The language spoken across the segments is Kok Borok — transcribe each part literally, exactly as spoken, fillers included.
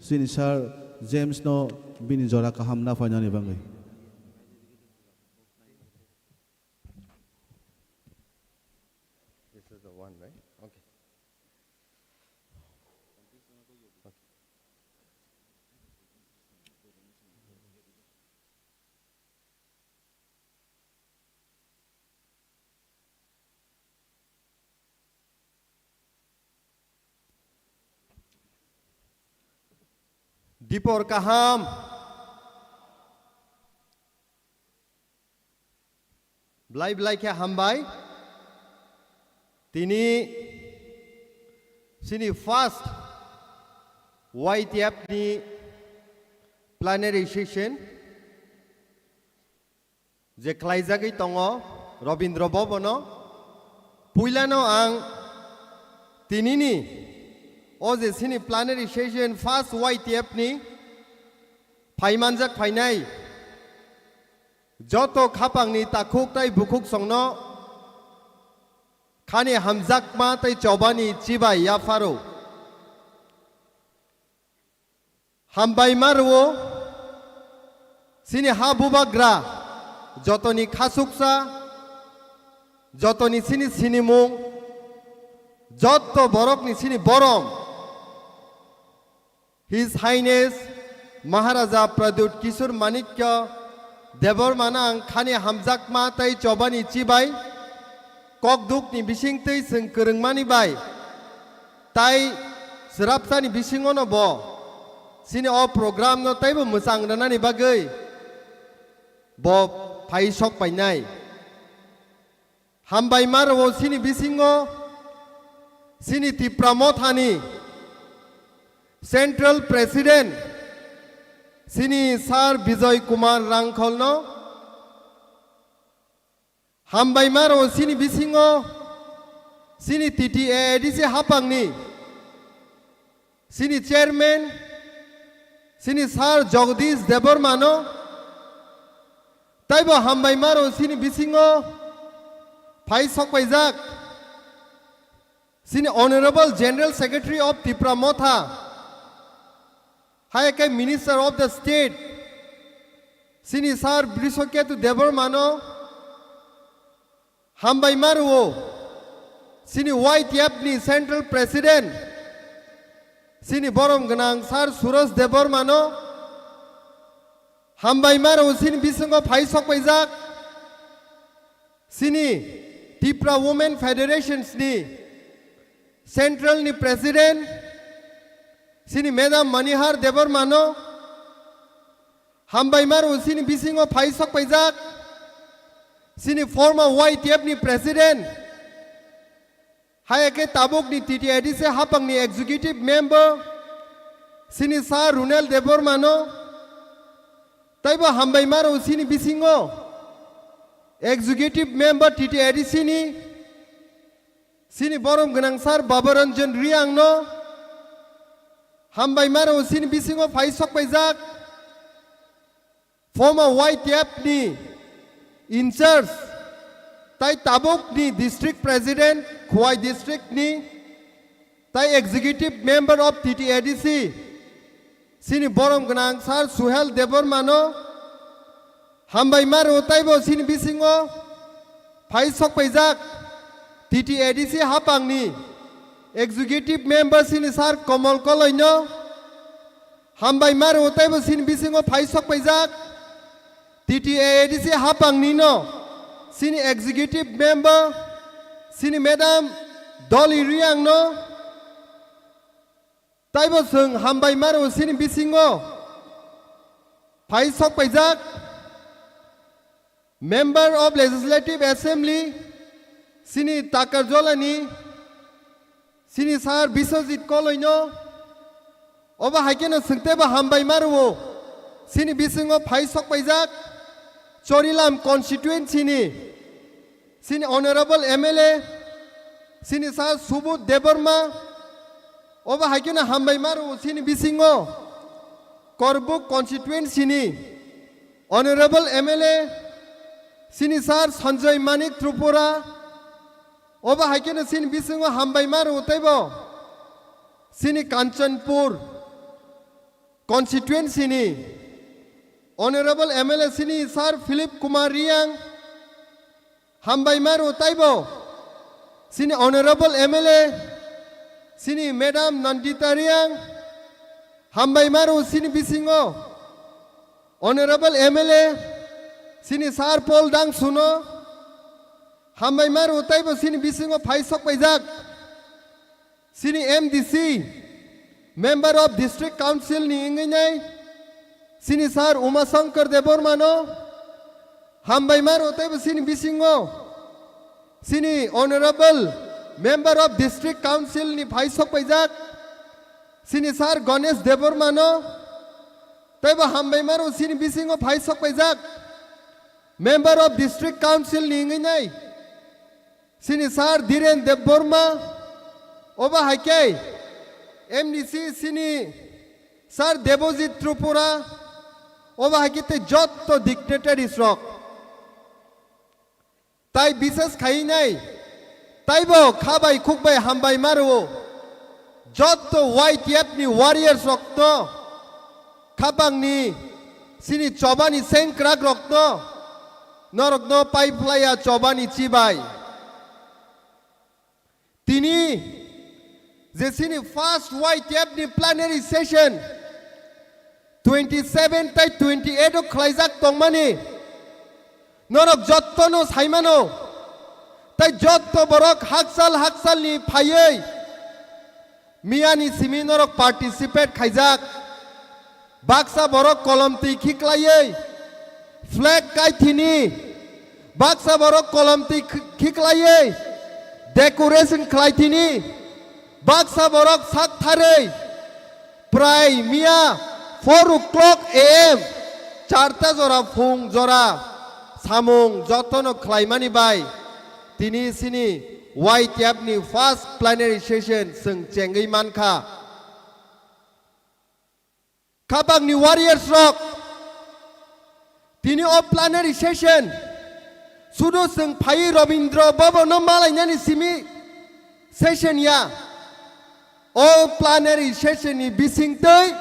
Chini Sir James no bini jora kaham naphainani bagwi. This is the one, right? Okay. Dipor kaham. Belai belai khe hambai. Tini chini first Y T F ni plenary session je khlaijagwi tongo Rabindra Bhavan o. Puilano ang tinini o je chini plenary session first Y T F ni phaimanjak phainai joto khapangni takhuk tai bukhuk songno khani hamjakma tai chobani chibai yapharo. Hambai ma rwo, chini ha bubagra, jotoni khasuksa, jotoni chini sinimung, jotto borokni chini borom. His Highness Maharaja Pradyut Kishore Manikya Debbarmano ang khani hamjakma tei chobani chibai, kokdukni bisingtwi chwng kwrwngmani bai, tai chwrapsani bisingono bo chini o program no teibo mwchang rwnani bagwi bo phai sok painai. Hambai ma rwo chini bisingo chini Tipra Mothani Central President chini Sir Bijoy Kumar Rangkholno. Hambai ma rwo chini bisingo chini T T A A D C hapangni chini Chairman chini Sir Jagadish Debbarmano. Teibo hambai ma rwo chini bisingo phai sok paijak chini Honorable General Secretary of Tipra Motha, hai khe Minister of the State, chini Sir Brishaketu Debbarmano hambai ma rwo, chini Y T F ni Central President, chini borom gwnang Sir Suraj Debbarmano hambai ma rwo, chini bisingo phai sok paijak. Chini Tipra Women Federations ni Central ni President, chini Madam Manihar Debbarmano hambai ma rwo, chini bisingo phai sok paijak. Chini former Y T F ni President, hai khe tabukni T T A D C hapangni Executive Member, chini Sir Runel Debbarmano, teibo hambai ma rwo chini bisingo Executive Member T T A D C ni, chini borom gwnang Sir Babaranjan Reangno hambai ma rwo, chini bisingo phai sok paijak. Former Y T F ni in charge, tai tabuk ni district president Khowai district ni, tai executive member of T T A D C, chini borom gwnang Sir Suhel Debbarmano hambai ma rwo, teibo chini bisingo phai sok paijak T T A D C hapang ni executive member chini Sir Komol Koloino. Hambai ma rwo, teibo chini bisingo phai sok paijak T T A A D C hapang ni no chini executive member chini Madam Dolly Reang no, teibo chwng hambai ma rwo chini bisingo phai sok paijak Member of Legislative Assembly, chini Takarjolani, chini Sir Biswajit Koloino, obo hai kheno chwng teibo hambai ma rwo, chini bisingo phai sok paijak, Chorilam constituency ni, chini Honorable M L A, chini Sir Subodh Debbarma, obo hai kheno hambai ma rwo, chini bisingo Korbuk constituency ni, Honorable M L A, chini Sir Sanjoy Manik Tripura, obo hai kheno chini bisingo hambai ma rwo teibo. Chini Kanchanpur, constituency ni Honorable M L A sini Sir Philip Kumar Riang, hambai maru taibo sini Honorable M L A sini Madam Nandita Riang, hambai maru sini bisingo Honorable M L A sini Sir Paul Dangsuno, hambai maru taibo sini bisingo phai sok paijak. Sini M D C, Member of District Council ni wngwi nai, sini Sir Uma Shankar Debbarma no, hambai maru taibo sini bisingo, sini Honorable Member of District Council ni phai sok paijak, sini Sir Ganesh Debbarma no, taibo hambai maru sini bisingo phai sok paijak, Member of District Council ni wngwi nai, sini Sir Dhiren Debbarma, obo hai khe M D C sini Sir Debojit Tripura, obo hai khe tei jotto dignitaries rok. Tai bises khai nai, taibo kha bai khuk bai hambai maru. Jotto Y T F ni warriors rok to, khapang ni sini chobani sengkrak rok to, norok no pai phlaiya chobani chibai. Tini je sini first Y T F ni plenary session twenty seven tai twenty eight o khlaijak tongmani, norok jotto no saimano, tai jotto borok hakchal hakchal ni phaiwi miyani simi norok participate khaijak. Baksa borok kolom twi khiklaiwi flag kaithini, baksa borok kolom twi khi-, khiklaiwi decoration khlaithini, baksa borok sak tharwi prai miya four o'clock A M, charta jora phung jora samung jotono khlaimani bai tini sini Y T F ni first plenary session chwng chengwi mankha. Khapangni warriors rok, tini o plenary session sudu chwng phaiwi Rabindra Bhavan no malainani simi session ya. O plenary session ni bisingtwi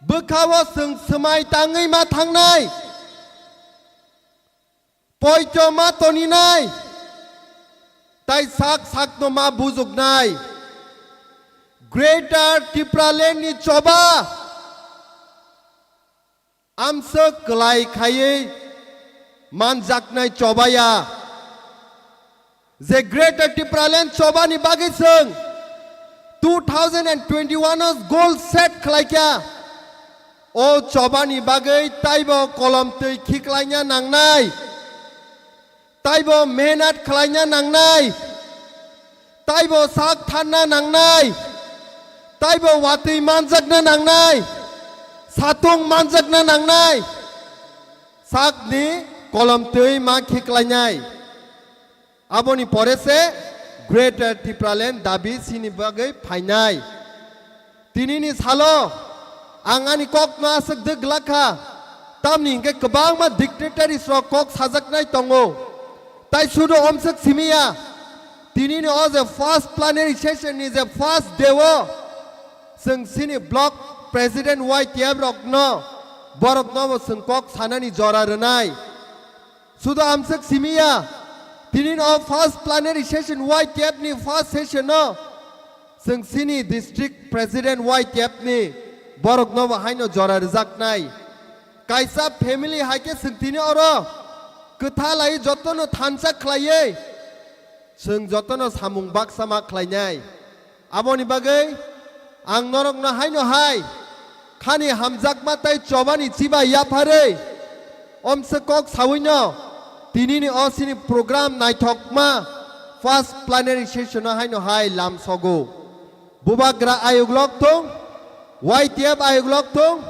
bwkhao chwng swmai tangwi ma thangnai. Poito ma toninai, tai sak sakno ma bujuknai. Greater Tipraland ni choba amswk kwlai khaiwi manjaknai choba ya. Je Greater Tipraland choba ni bagwi chwng two thousand and twenty-one o goal set khlaikha. O chobani bagwi taibo kolom twi khiklaina nangnai, taibo mehnat khlaina nangnai, taibo sak tharna nangnai, taibo watwi manjakna nangnai, satung manjakna nangnai, sakni kolom twi ma khiklainai. Aboni pore se Greater Tipraland dabi sini bagwi phainai. Tinini salo ang ani kokno aswk dwk glak kha, tamni hwnkhe kwbangma dignitaries rok kok sajaknai tongo. Tai sudu omswk simi ya, tinini o je first plenary session ni je first day o chwng sini block president Y T F rokno, borokno bo chwng kok sanani jora rwnai. Sudu amswk simi ya, tini no first plenary session Y T F ni first session no chwng sini district president Y T F ni borok no bo haino jora rwjaknai. Kaisa family hai khe chwng tini oro kwtha lai joto no thansa khlaiwi chwng joto no samung baksa ma khlainai. Aboni bagwi ang norokno haino hai khani hamjakma tei chobani chibai yapharwi omswk kok sawino tinini o sini program naithokma first plenary session o haino hai lamsogo. Bubagra ayuglok thung, Y T F ayuglok thung,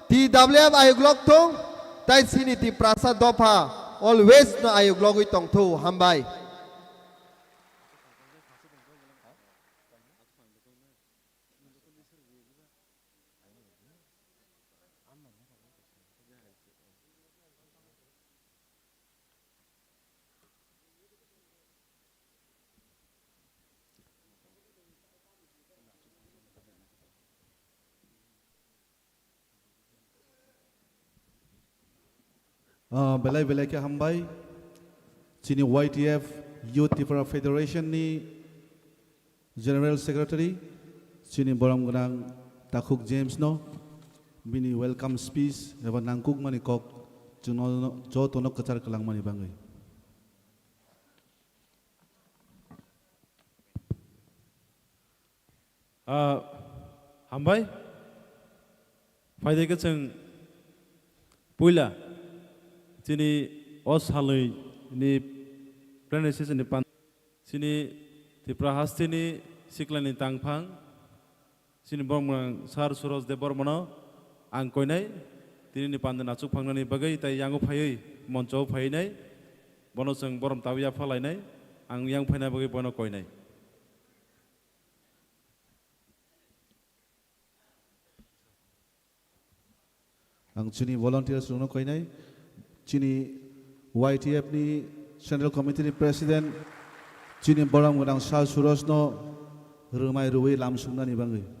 T W F ayuglok thung, tei sini Tiprasa dopha always no ayuglogwi tongthu. Hambai. Ah, belai belai khe hambai. Chini Y T F Youth Tipra Federation ni General Secretary, chini borom gwnang Takhuk James no bini welcome speech eba nangkukmani kok chwngno jotono kwchar kwlangmani bagwi. Ah, hambai. Phaidai khe chwng puila chini o salwi ni pregnancy ni pan chini Tripura hasteni siklani tangphang chini borom gwnang Sir Suraj Debbarmano ang koinai tini ni panda achuk phangnani bagwi tai yango phaiwi moncho phainai bono chwng borom tawi yapha lainai ang yang phaina bagwi bono koinai. Ang chini volunteers rokno koinai, chini Y T F ni Central Committee ni President, chini borom gwnang Sir Suraj no rwmai rwui lam sungnani bagwi.